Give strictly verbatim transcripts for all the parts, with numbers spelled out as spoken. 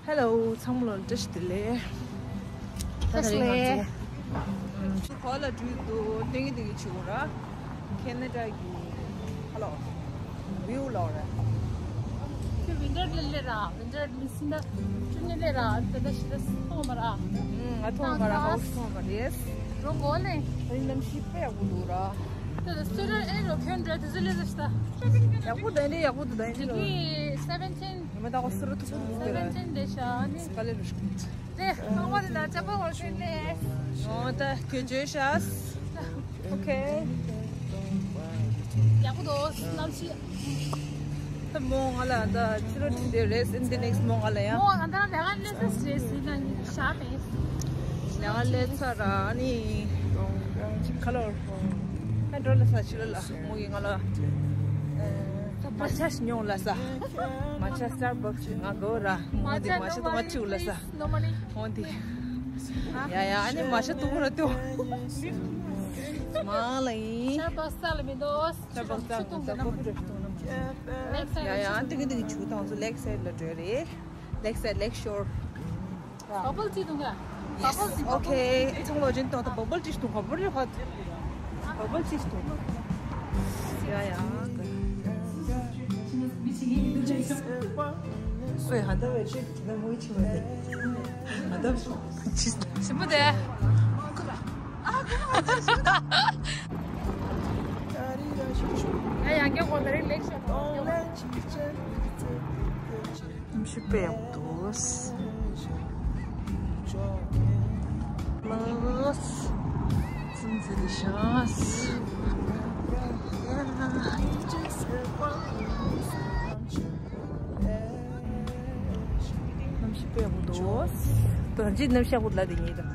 Hello ཚང་མ་ལ་བཀྲ་ཤིས་བདེ་ལེགས། ད་ད་རིང་ང་ཚོ་ག་ལ་འགྲོ་འདུག་སྟོན་གྱི་སྟོན་གྱི་བྱེད་དགོས་ར། ཁེ་ན་ཌ་གི་ཧ་ལོ་བིའུ་ལོ་ར། ཁྱོད་ཝིན་ཊར་ལ་སླེབས་ར། ཝིན་ཊར་མི་སྲིད་ན་ཅུང་ནས་སླེབས་ར། ད་ད་ཤི་ད་མཐོང་མ་ར། ང་མཐོང་མ་ར། ཧའོ་སི་མཐོང་མ་རེད། འགྲོ་དགོས་ལེ། ད་ནི་གནམ་གཤིས་དཔེ་ཡག་པོ་འདུག་ར། ད་ད་སུ་ར་ཨེ་རོ་ཁྱོད་འགྲོ་དུས་ཚོད་སླེབས་ས་ཤི་ད། ཡག་པོ་ད་ནི་ཡག་པོ་འདུག་ད་ནི་ར། ཌིག་རི་སེ་བེན་ཊིན། ཉི་མ་ད་གོ་སུ་ར་ཐུག་ཐུག་འདུག་དེ་ར། སེ་བེན་ཊིན་དེ་ཤ་ནི། དཀའ་ལས་རུ་ཤི། དེ་ཁང་པ་དེ་ད་ཅ་པ་བར་ཤོན་ལེ། ཨོ་ད་ཁྱོད་བརྗོད་ཤག་ཨོ་ཁེ། ཡག་པོ་འདུག་གནམ་གཤིས། ད་མོ་ང་ལ་ད་ཕྱི་ལོ་ཁྲི་དེ་རེས་ཨིན་དི་ནེག་སི་མོ་ང་ལ་ཡང་། མོ་ང་ད་ལས་ཀ་ལས་ས་རེས་ཟིན་ན་ནི་ཤ་པས། ལས་ཀ་ལས་ཚར་ར་ནི་ཁ་ལོར་ཁ་འགྲོ་ལ་ས་ཕྱི་ལོ་ལ་མོ་གི་ང་ལ་མ་ཆ་ཞིག་ཉོ་ལ་ས། མ་ཆ་སི་ཊར་བྷག་སི་ང་དགོས་ར། མོ་དེ་མ་ཆ་དུ་ང་ཁྲིའུ་ལ་ས། མོ་དེ། ཡ་ཡ་ཨ་ནི་མ་ཆ་དུ་ཁོ་ར་ཏུ། མ་ལ་ཡིན། ཤར་བག་ས་ལ་མི་འདུག་ཤར་བག་ས་ལ་མི་འདུག་ལེག་སའིཌ། ཡ་ཡ་ཨ་ནི་ཏིག་ཏིག་ཆུ་དང་སུ་ལེག་སའིཌ་ལ་འགྲོ་རེད། ལེག་སའིཌ་ལེག་ཤོར། བ་བལ་ཊི་འཐུང་ག་བ་བལ་ཊི། ཨོ་ཁེ། ཚང་ལོ་ཇིན་ཏོ་ད་བ་བལ་ཊི་འཐུང་ག་བ་བལ་ཊི་འཐུང་། ཡ་ཡ། ཨོའི་ཧ་ད་བའི་ཤིག་ད་མོའི་ཆི་མ་ཟེར། ཧ་ད་ཤི་མོ་དེ། ཡ་ཡང་གི་གོ་ད་རིང་ལེག་ཤོར། གནམ་གཤིས་དཔེ་ཡག་པོ་འདུག་ལགས། ཚུན་ཚོད་ཤག་གནམ་གཤིས་དཔེ་ཡག་པོ་འདུག་ད་ཅི་གནམ་གཤིས་ཡག་པོ་ལ་དེ་ཉིད་དང་།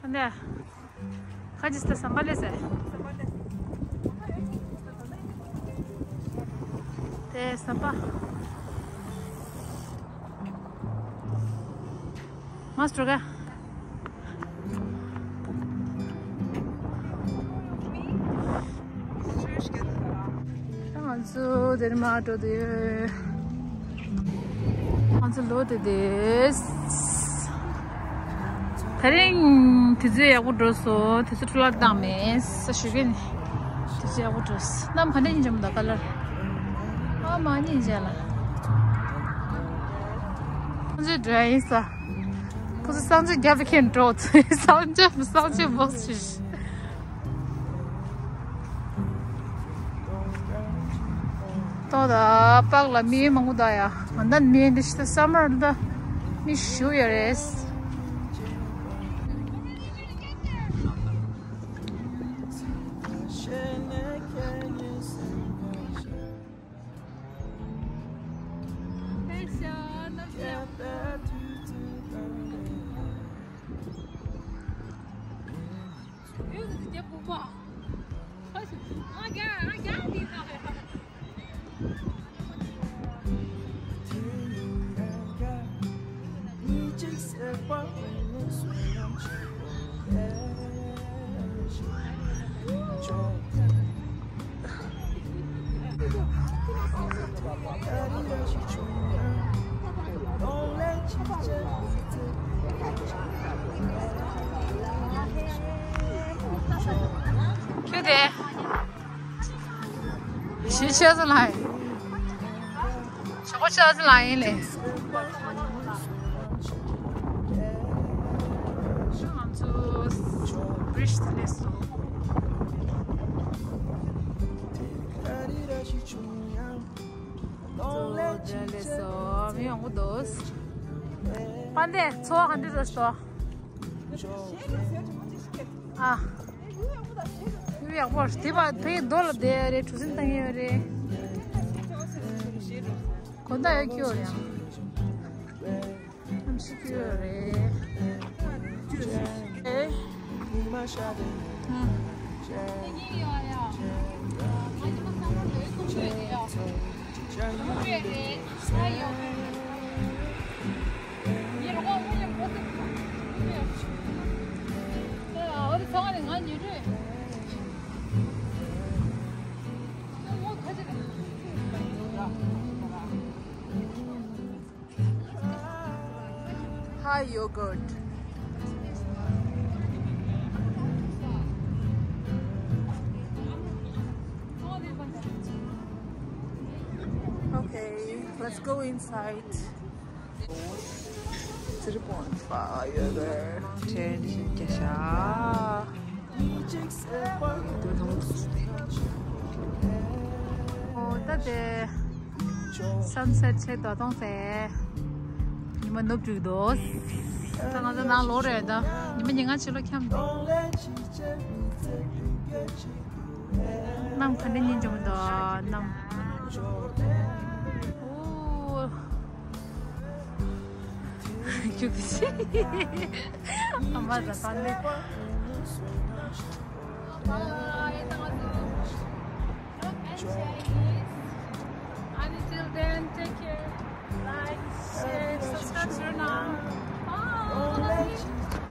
ཨ་ནེ། ཁ་ཅིག་ད་ཟམ་པ་ལས་ཟེར། དེ་ཟམ་པ། མ་སྤྲོ་ག་ད་ང་ཚོ་དེར་མ་འགྲོ་དུ་ཡོད། ང་ཚོ་ལོ་དེ་དེ། ད་རིང་དུས་ཚོད་ཡག་པོ་འགྲོ་སོང་། དུས་ཚོད་འཕྲོ་བརླག་བཏང་མེད་ས་ཞུ་གི་ནི། དུས་ཚོད་ཡག་པོ་འགྲོ་སོང་། གནམ་ག་འདྲ་ཡིན་འཇམ་ད་ཀ་ལར། ཨ་མ་ཉིན་བྱས་ལ། ཁོ་ཚོའི་འགྲོ་ཡ་ཡིན་ས། ཁོ་ཚོ་གསང་སྤྱོད་རྒྱབ་ཁྱེར་འགྲོ། གསང་སྤྱོད་གསང་སྤྱོད་བོགས་ཞུ། ད་པག་ལ་མི་མང་པོ་འདུག་ཡ། ང་ད་མི་འདི་ཤི་ད་སམ་མར་ད་མི་ཞུ་ཡ་རེད། ཁྱོད་དེ། ཞེས་ཆེ་ཟེར་ལ་ཡིན། ཞོགས་པ་ཆེ་ཟེར་ལ་ཡིན་ལེ། ང་ཚོ་བྲིས་དེ་ལས་སོ། ང་ཚོ་དེ་ལས་སོ། མི་ཡོང་གི་འདུག་པ་འདི་འཚོ་བ་ག་འདྲ་རེད་སོ། ཨ། ཡུལ་ཡག་པོ་རེད། དེ་བ་ཕའི་རྡོ་ལ་བསྡད་ཡོད་རེད། གྲུ་གཟིངས་བཏང་ཡོད་རེད། དགོང་དག་ཡོད་ཀྱི་ཡོད་རེད། ཨམ་ཤི་ཀྱི་ཡོད་རེད། ཨེ། ཨ། Thai yogurt. Okay, let's go inside. Three point five yogurt. ཨོ་ད་དེ། Sunset check ད་གཏོང་ཚེ། ཉི་མ་ནུབ་འགྲོ་གི་འདུག་ད་ང་ཚོ་ནང་ལོག་རེད་ད། ཉི་མ་ཉིན་གང་ཕྱི་ལོགས་འཁྱམས་འདུག་གནམ་ག་འདྲ་སྙིང་རྗེ་མོ་འདུག་གནམ། ཨོ། ཁྱུག་ཏུ་ཕྱིན། ཨ་མ་ད་ད་འདི། Until then, take